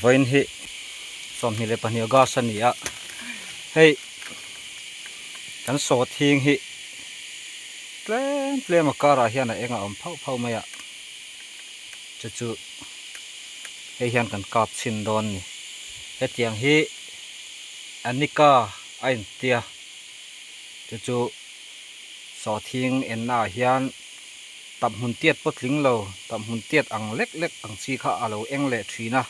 Vawiin hi 22 August a ni a, hei kan sawhthing hi tlem tlem a karah hian a eng a awm phauh phauh mai a, chu chu hei hian kan kap chhin dawn a ni. Hetiang hi Anika a intia chu chu sawhthing enna ah hian tap hmun tiat pawh tling lo, tap hmun tiat ang lek lek ang chi kha a lo eng leh thin a,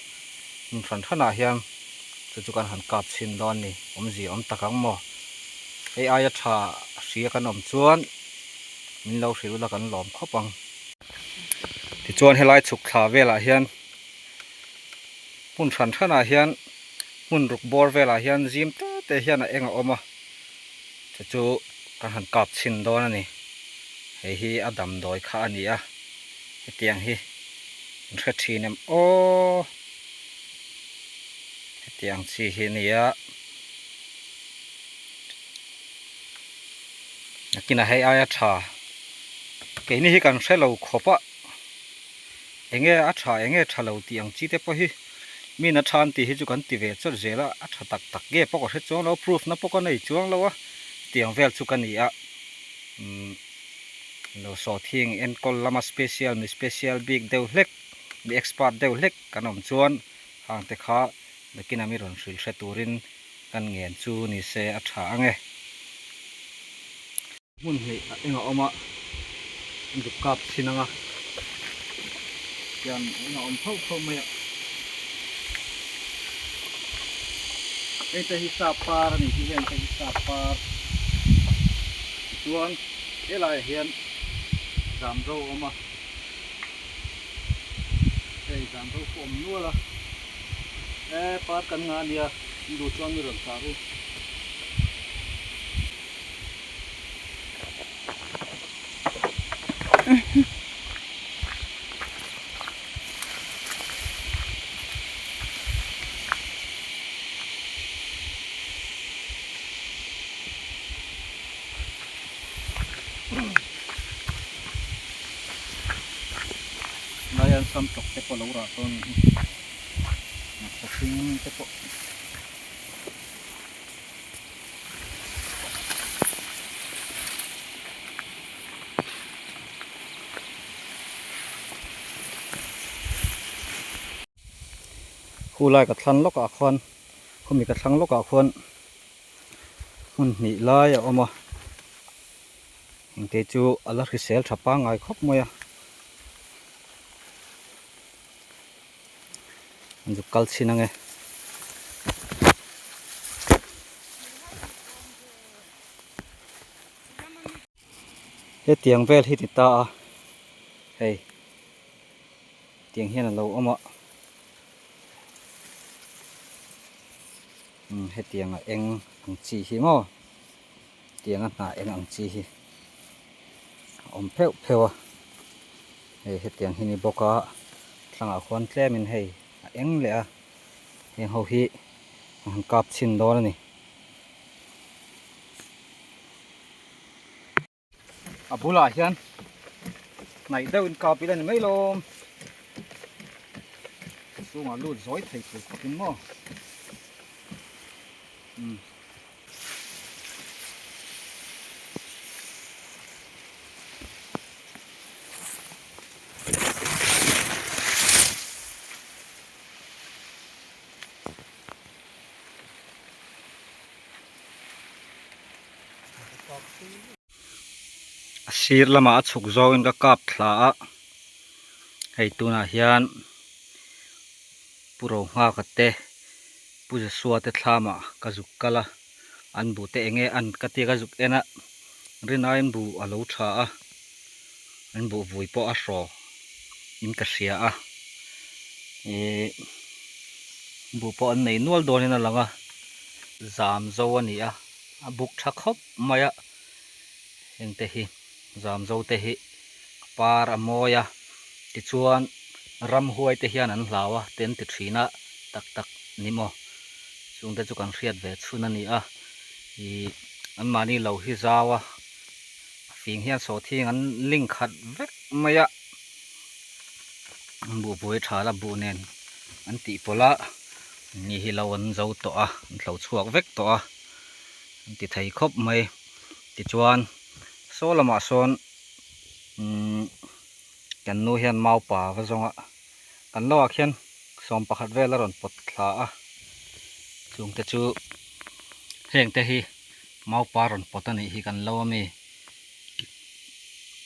hmun hran hran ah hian chu chu kan han kap chhin dawn a ni, awmzia awm tak ang maw? Hei aia tha hria kan awm chuan min lo hrilh ula kan lawm khawp ang. Tichuan helai chhuk thla velah hian hmun hran hran ah hian hmun ruk bawr velah hian zim te te hian a eng a awm a. Chu chu kan han kap chhin dawn a ni. Hei hi a damdawi kha a ni a, hetiang hi in hre thin em aw. Hetiang chi hi a ni a. Nakinah hei aia tha keini hi kan hre lo khawp a. Enge a tha enge tha lo tih ang chi te pawh hi min a tha an tih hi chu kan ti ve chawt zel a, a tha tak tak nge pawh ka hre chuang lo a, proof na pawh ka nei chuang lo a, tiang vel chu ka ni a, umm lo sawhthing enkawl lama special mi special bik deuh hlek mi expert deuh hlek kan awm chuan hang te kha nakin a mi rawn hrilh hre turin kan ngen chu ni se a tha ang e. Hmun hnih a eng a awm a, an zuk kap chhin ang a, tiang eng a awm phauh phauh mai a. Hei te hi sap par a ni hi heng te hi sap par tichuan helaiah hian zamzo a awm a, hei zamzo pawh a awm nual a, e par kan ngah a nia, in duh chuan mi rawn chah ru. Laian sam tawk te pawh lo rah dawn a ni hi hnawkchaw hring te pawh. Khu lai ka thlan lawkah khuan khumi ka thlang lawkah khuan hmun hnih lai a awm a engte chu a la hrisel tha pangngai khawp mai a an zuk kal chhin ange. Hetiang vel hi ti ta a hei tiang hian a lo awm a umm hetiang a eng ang chi hi maw tiang a hnah eng ang chi hi a awm pheuh pheuh a hei hetiang hi ni bawk a thlangah khuan tlemin hei a eng leh a heng ho hi an han kap chhin dawn a ni. A bulah hian hnaih deuh in kap ila ni mai lawm chhungah lut zawi thei tur khawp in maw umm. A sir lamah a chhuk zawngin ka kap thla a hei tunah hian pu Rohnghaka te pu Joshua te thlamah ka zuk kal a an bu te eng nge an ka tia ka zuk en a rinaiin bu a lo tha a an buh vui pawh a hraw in ka hria a ihh buh pawh an nei nual dawnin a lang a zam zo a ni a a buk tha khawp mai a heng te hi zam zo te hi a par a mawi a tichuan ramhuai te hian an hlau a te an ti thin a tak tak ni maw chung te chu kan hriat ve chhun a ni a ihh anmahni lo hi zau a a fing hian sawhthing an link khat vek mai a an buhbuai tha la buh nen an tih pawlh a. Ni hi lo an zo tawh a an thlo chhuak vek tawh a an ti thei khawp mai tichuan saw lamah sawn umm kan nu hian maupa va zawng a kan lo ah khian sawm pakhat vel a rawn pawt thla a chung te chu heng te hi maupa rawn pawt a nih hi kan lo ami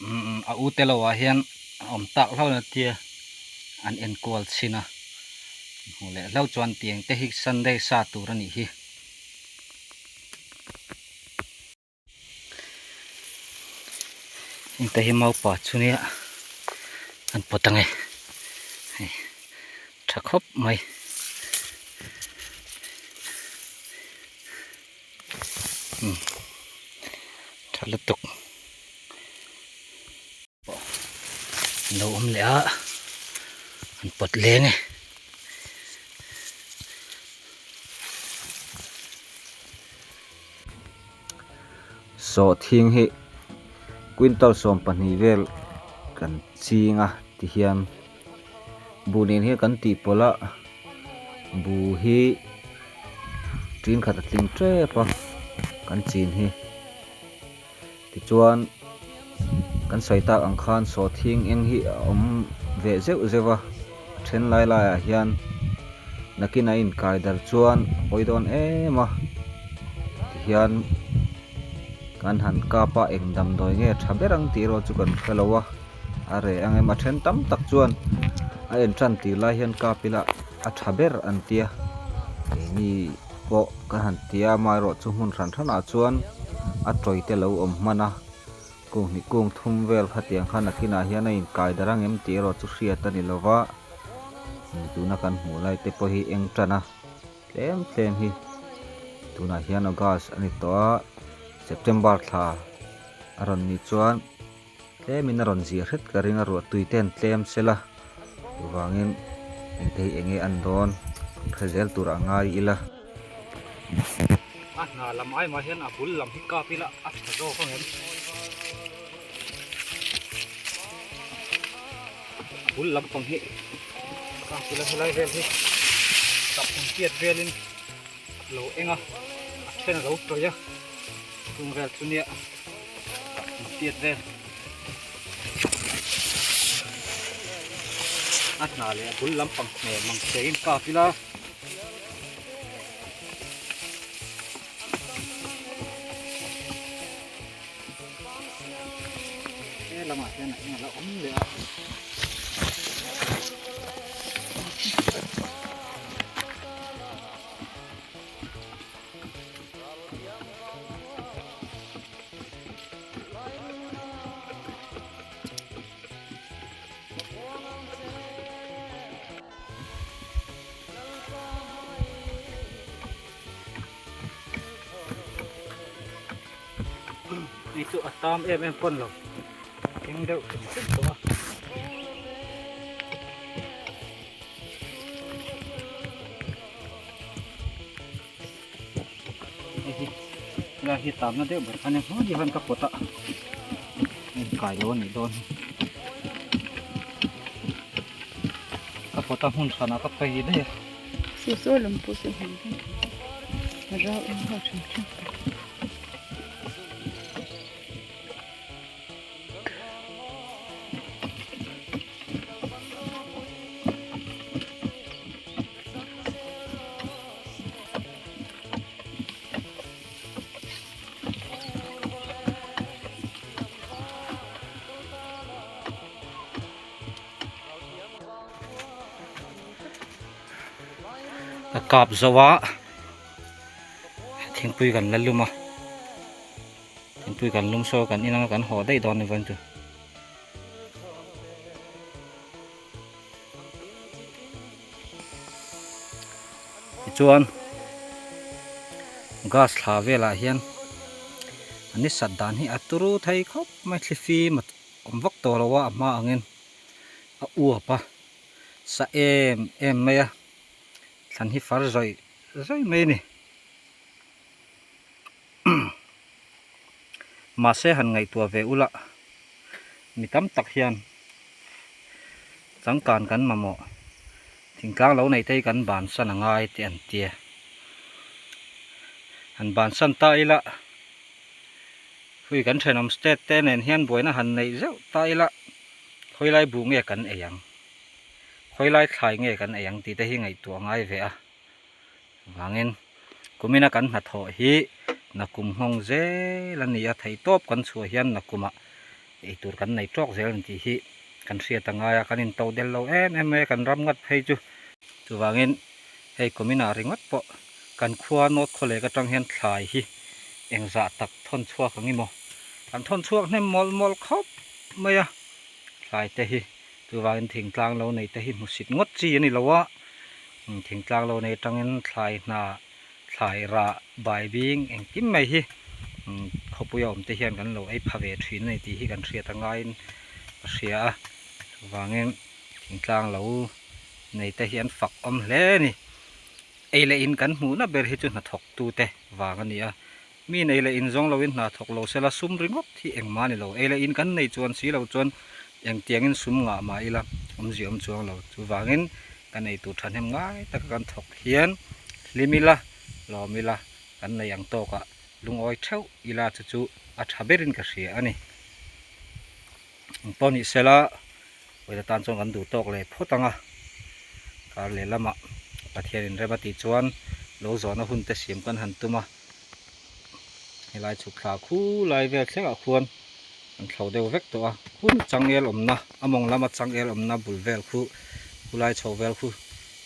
umm a u te lo ah hian a awm tak hlauh na tia an enkual chhin a hmuh leh hlauh chuan tiang te hi sunday sa tur a nih hi. Heng te hi maupa chu nia an pawt ang e hei tha khawp mai. Umm tha lutuk pawh an lo awm leh a an pawt leng e. Sawhthing hi quintal 12 vel kan ching a tihian buh nen hian kan tih pawlh a buh hi tin khat a tling tep a kan chin hi tichuan kan sawi tak ang khan sawhthing eng hi a awm ve zeuh zeuh a a then lai lai ah hian nakin a inkai dar chuan a pawi dawn em a tihian kan han kap a eng damdawi nge tha ber ang tih erawh chu kan hrelo a. A reh ang em a then tam tak chuan a en tan tir lai hian kap ila a tha ber an tia keini pawh ka han tia amaherawh chu hmun hran hran ah chuan a tawi te lo awm hman a kung hnih kung thum vel khatiang khan nakinah hian a inkai darh ang em tih erawh chu hriat a ni lova tuna kan hmuh lai te pawh hi eng tan a tlem tlem hi tunah hian august a ni tawh a september thla a rawn nih chuan. Tlemin a rawn ziah hret ka ring a, ruah tui te an tlem sela chuvangin engte hi enge an dawn hre zel tur a ngai ila. A hna lam ai mah hian a bul lam hi kap ila a tha zawk ang em? A bul lampang hi kap ila helai vel hi chak hun tiat velin a lo eng a, a then a lo tawih a, chung vel chu nia. Tiat vel a hna leh a bul lampang hmel mang che in kap ila he lamah hian a eng a la awm leh a. Hei chu a tam em em pawn lo eng deuh hrim hrim tawh a. Hei hi helai hi tamna deuh ber kha nia hma hi khan ka pawt a hei kai lo a nih dawn hi ka pawt a hmun hranah ka phei daih a. Saw saw lam pawh saw hmel dawn a rau eng ho hrim hrim. A kap zo a thingpui kan la lum a thingpui kan lum saw kan in anga kan haw daih dawn ni vawiin chu. Tichuan gas thla velah hian a ni sat dan hi a turu thei khawp mai thli fim a awm vak tawh lo a a hma angin a uap a sa em em mai a thlan hi far zawih zawih mai a ni mahse han ngaihtuah ve ula mi tam tak hian changkan kan mamawh. Thingtlang lo nei te hi kan bansan a ngai te an tia. Han bansan ta ila hui kan thenawm state te nen hian buaina han neih zeuh ta ila khawilai buh nge kan ei ang khawilai thlai nge kan ei ang tih te hi ngaihtuah a ngai ve a vangin kumina kan hnathawh hi nakum nghawng zel a ni a theihtawp kan chhuah hian nakumah eitur kan nei tawk zel a ni tih hi kan hriat a ngai a kan in to del lo em em mai a kan ram ngat phei chu chuvangin hei kuminah ringawt pawh kan khua North Khawlek atang hian thlai hi engzah tak thawn chhuak ang emaw kan thawn chhuak hnem mawlh mawlh khawp mai a thlai te hi chuvangin thingtlang lo nei te hi hmusit ngawt chi a ni lo a thingtlang lo nei atangin thlai hna thlai rah bai bing engkim mai hi khawpui a awm te hian kan lo ei pha ve thin a ni tih hi kan hriat a ngaiin ka hria a chuvangin thingtlang lo nei te hi an fak awm hle a ni ei leh in kan hmuhna ber hi chu hnathawk tu te vang a ni a mi nei leh in zawng lo in hna thawk lo sela sum ringawt hi engmah a ni lo ei leh in kan nei chuan si lo chuan engtiangin sum ngah mah ila awmzia awm chuang lo chuvangin kan ei tur thahnem ngai taka kan thawk hian hlim ila lawm ila kan nei ang tawkah lungawi theuh ila chu chu a tha berin ka hria a ni. Engpawh ni sela vawiin atan chuan kan duh tawk leh phawt ang a kar leh lamah Pathianin rem a tih chuan lo zawhna hun te siam kan han tum a helai chhuk thla khu lai vel thlengah khuan an thlo deuh vek tawh a khun changel awmna a mawng lama changel awmna bul vel khu khulai chho vel khu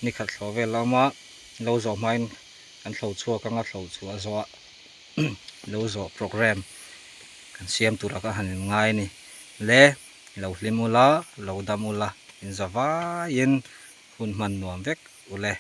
ni khat thlo vel la awm a lo zawh hmain kan thlo chhuak anga thlo chhuah zawhah lo zawh programme kan siam turah ka han in ngai a ni le lo hlim ula lo dam ula in za vaiin hun hman nuam vek ule.